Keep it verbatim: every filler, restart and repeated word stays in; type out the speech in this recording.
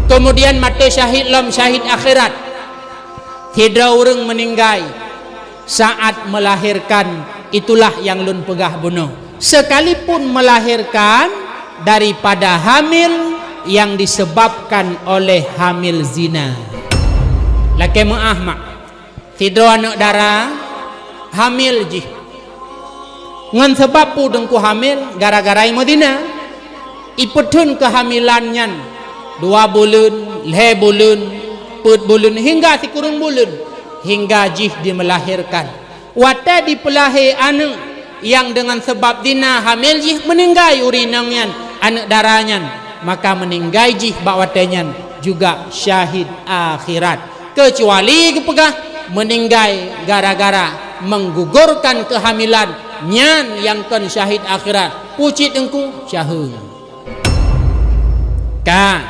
Kemudian maté syahid lom, syahid akhirat. Sidroe ureuëng meuninggai saat melahirkan, itulah nyang lôn peugah bunoe. Sekalipun melahirkan daripada hamil yang disebabkan oleh hamil zina. Lakée meuáh mak, sidroe aneuëk dara hamil jih. Ngon sabab peue teungku hamil? Gara-gara meuzina. Ipeutheun keuhamilan nyan dua buleuen, lhée buleuen, peuet buleuen, hingga sikureueng buleuen, hingga jih jimeulahirkan. Watée jipeulahé aneuëk nyang deungon sabab zina hamil jih, meuninggai ureuëng inong nyan, aneuëk dara nyan, maka meuninggai jih bak watée nyan juga syahid akhirat. Keucuali geupeugah meuninggai gara-gara menggugurkan keuhamilan, nyan nyang kon syahid akhirat. Peue cit teungku? Syaheueng. Ka.